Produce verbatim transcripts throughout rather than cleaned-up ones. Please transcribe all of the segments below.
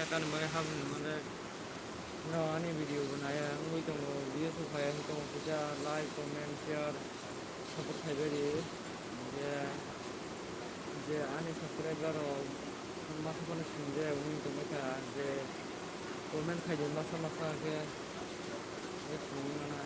Ani bagwi hamni mane no ani video bo naya wngwi tongo, views bo phaiya wngwi tongo, kisa like, comment, share, support khaibai di. Hwnkhe je ani subscriber rok masa phano sinijak wngwi tongwi kha, je comment khaidi masa masa khe, je sini mana.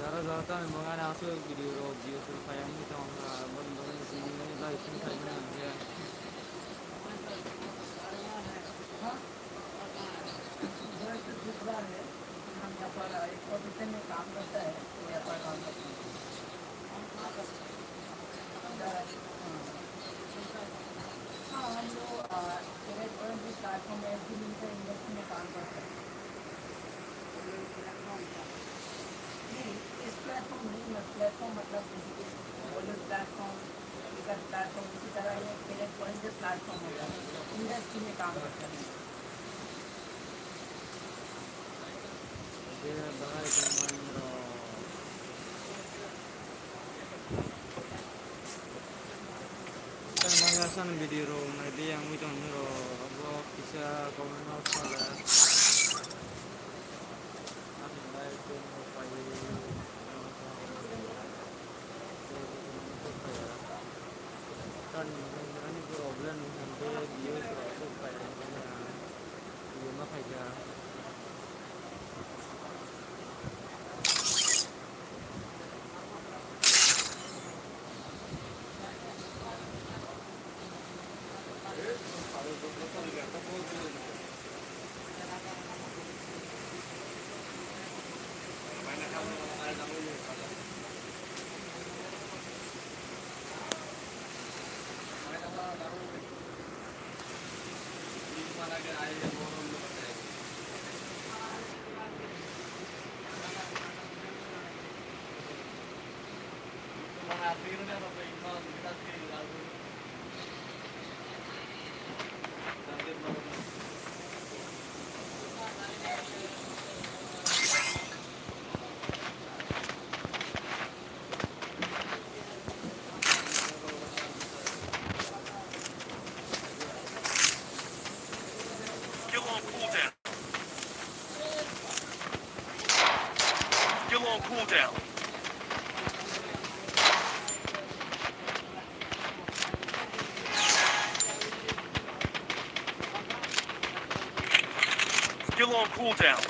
Jara jara tamo bagwi ani aswk video rok views rok phai wngwi tongkha, aboni bagwi chini live stream khaimani hwnkhe. हाँ, हम लोग, अ, एक और भी प्लेटफॉर्म है, SB link industry में काम करता है। नहीं, इस प्लेटफॉर्म नहीं, मैं प्लेटफॉर्म मतलब जैसे कि बोलो प्लेटफॉर्म, स्पीकर प्लेटफॉर्म, इसी तरह ये प्लेटफॉर्म से प्लेटफॉर्म होता है, इंडस्ट्री में काम करता है। Tang mangsa ni video rok nai di ang wngwi tong nai rok, abo kisa comment no sala. Ang lai tong no pai. Kan ani problem ni hande views rok sok pai. Video ma khaija. Skill on cooldown. Skill on cooldown. Skill on cooldown.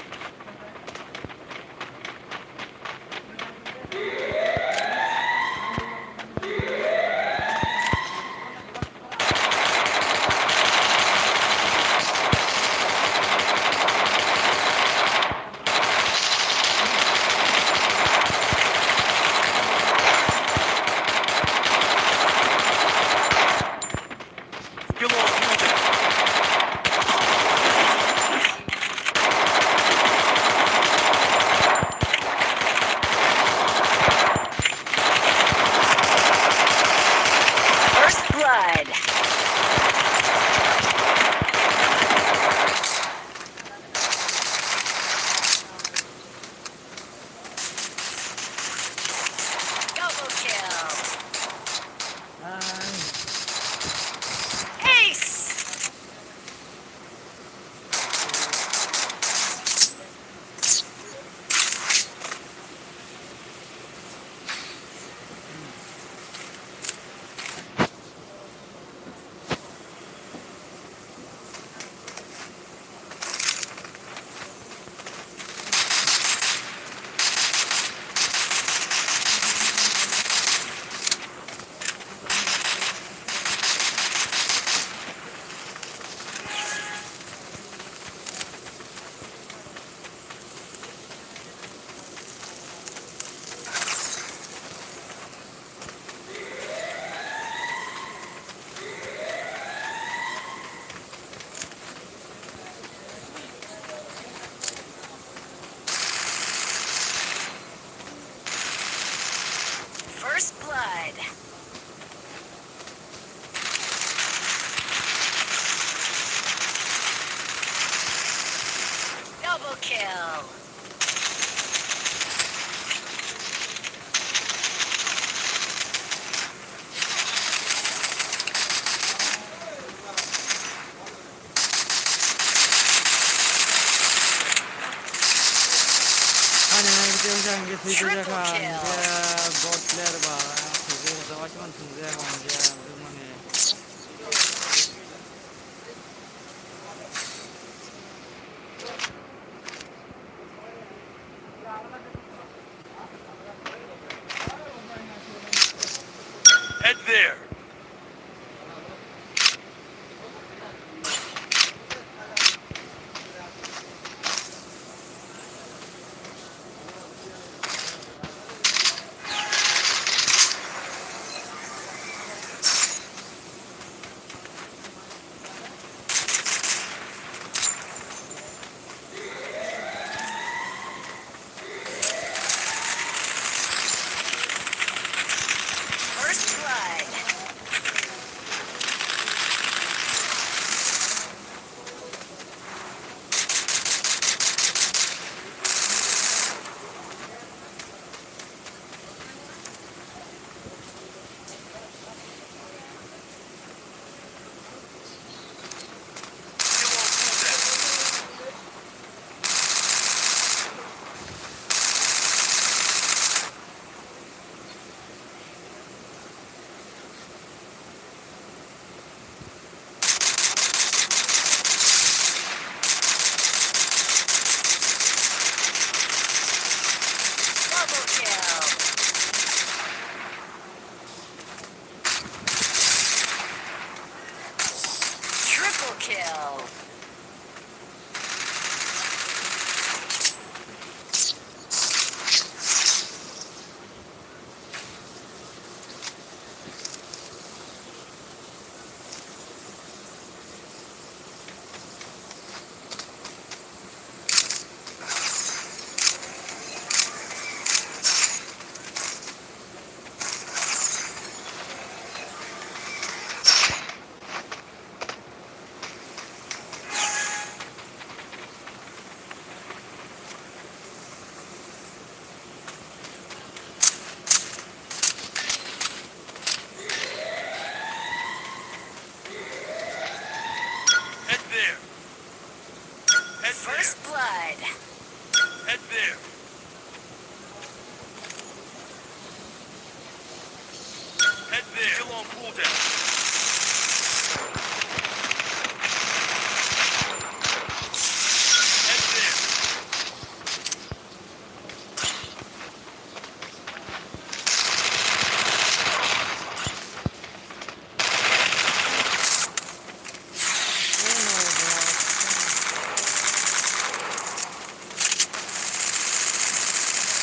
First blood. Double kill. Ace. Triple kill. Bot player ba, thwijak, waisa man thwijak, hwnjak, mane. Head there. First blood. Double kill. Triple kill. Head there. Head there. First blood. Head there. Head there. Kill on cooldown. Head there.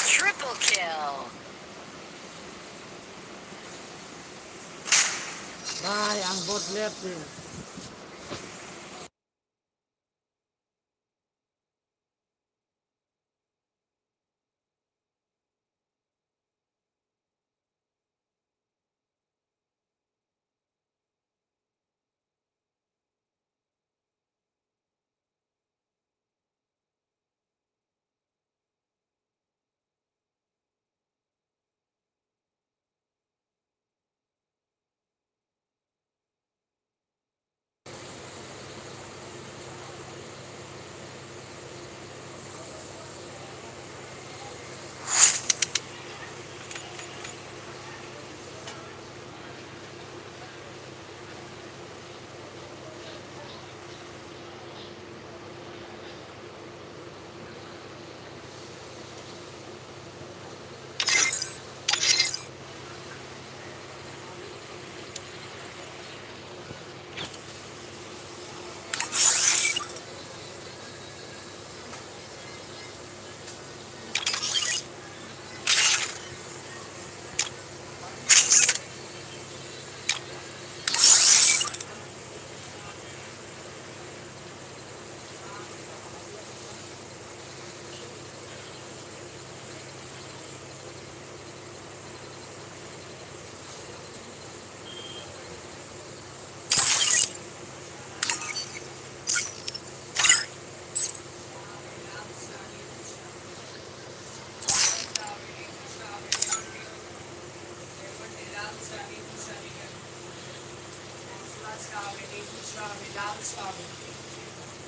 Triple kill. Bhai, ang bot player sih.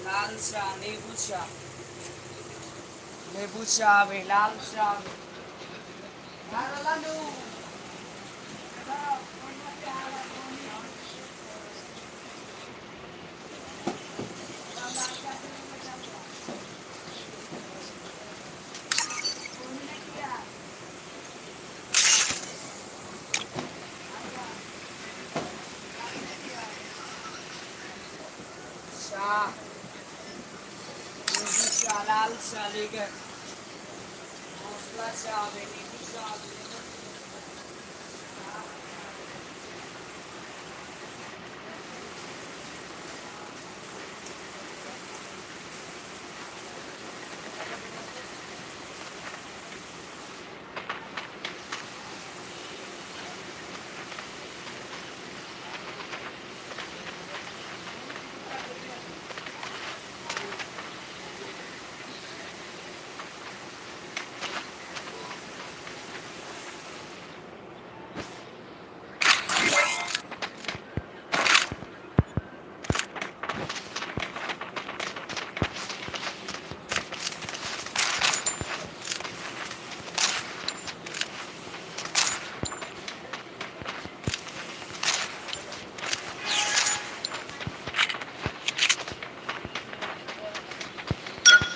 Lal cha, lebu cha. Lebu cha, be lal cha. Sa, sa lal sa liga. Mosla sa, beni sa, beni.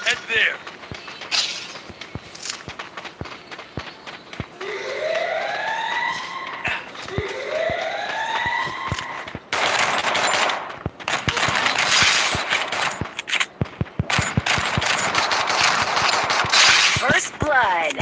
Head there. First blood.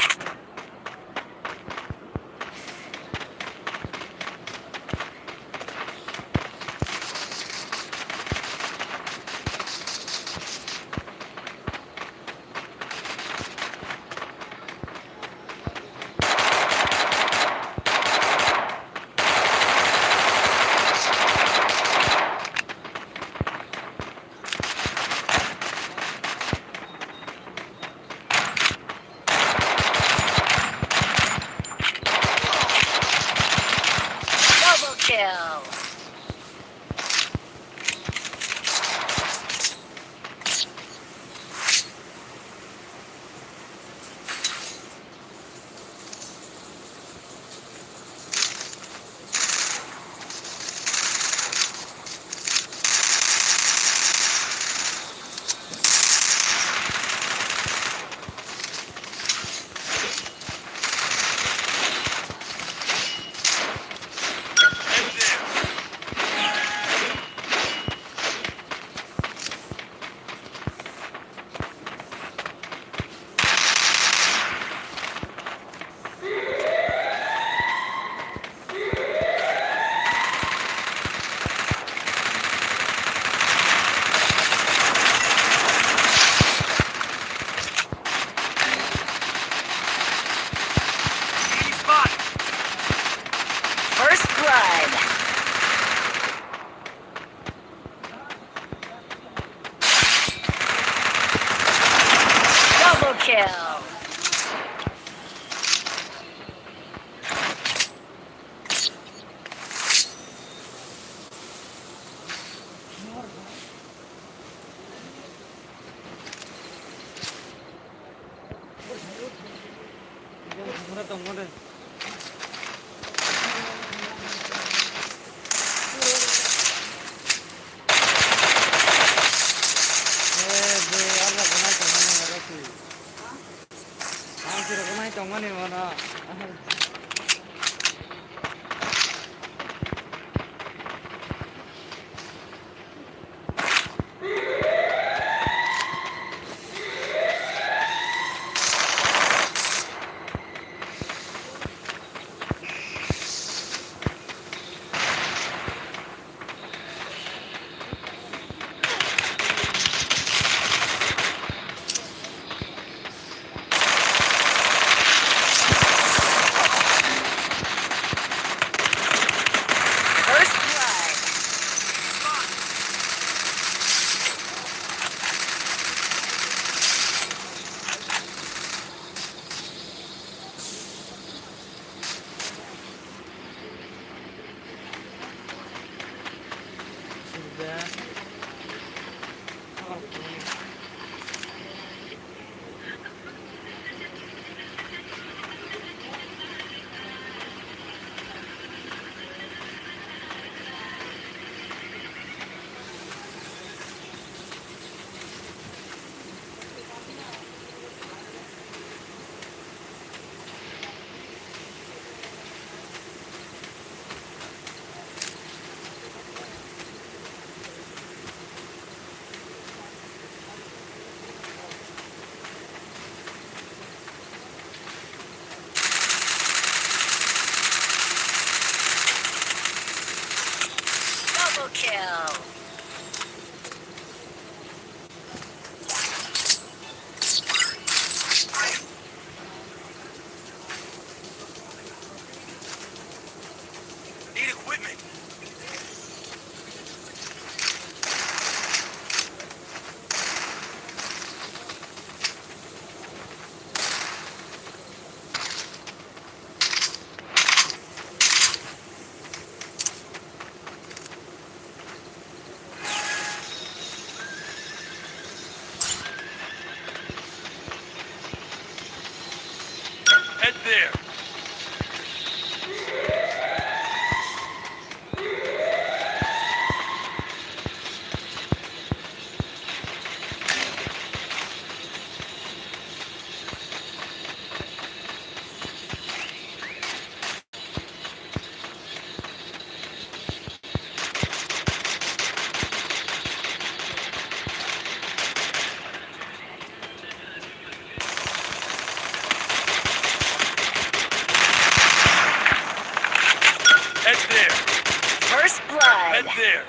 Double kill. First blood. Double kill. Ang sirok nai tongmani mano. Double kill. Need equipment. Head there. Head there. First blood. Head there.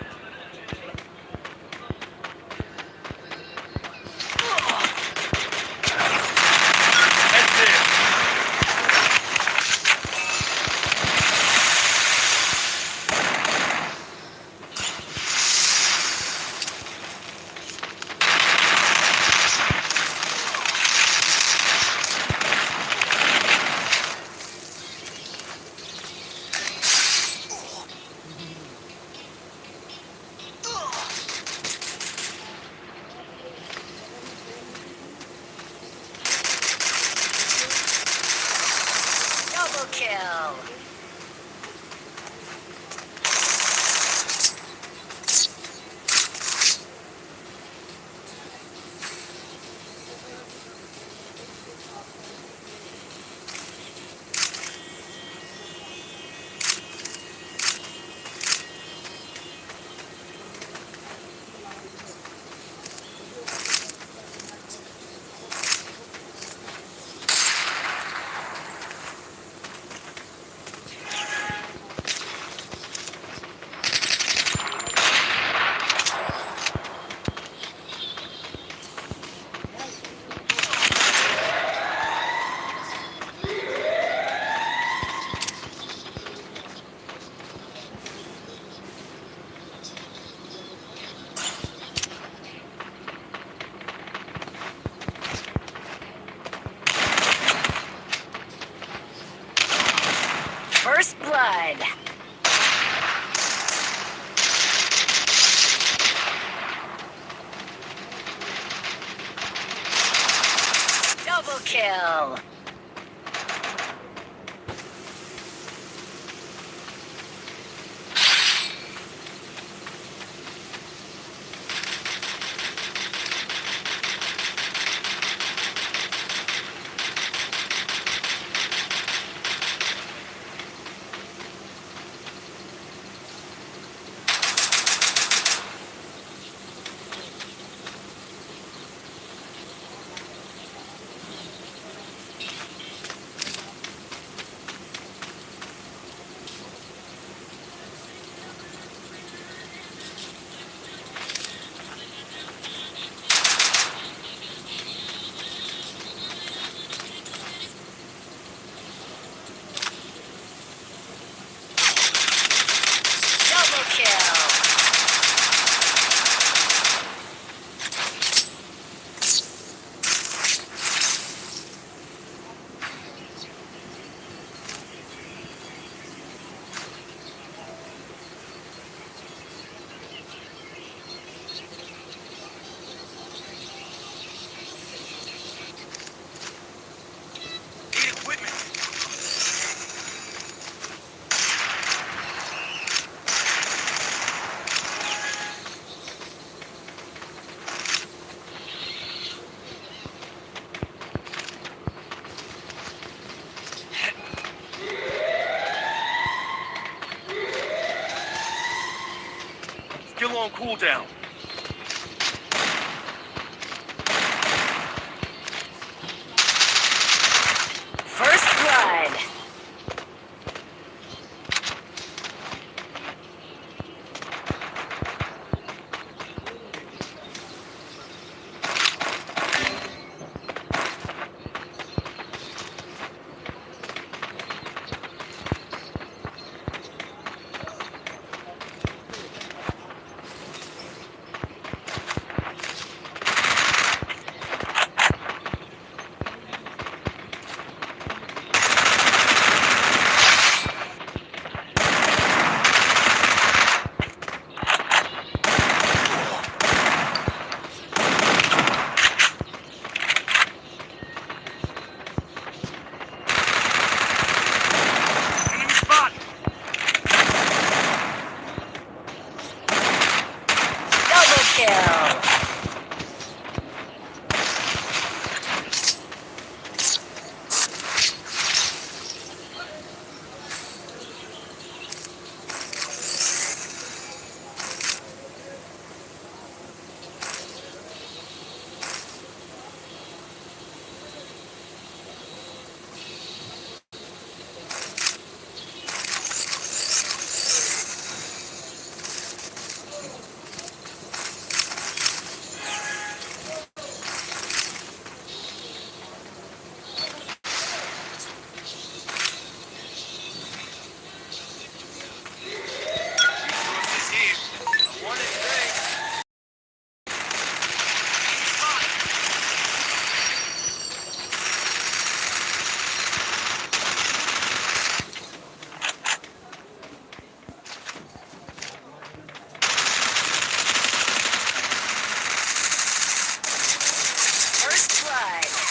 Double kill. First blood. Double kill. Double kill. Need equipment. Skill on cooldown. First blood. kill. First blood.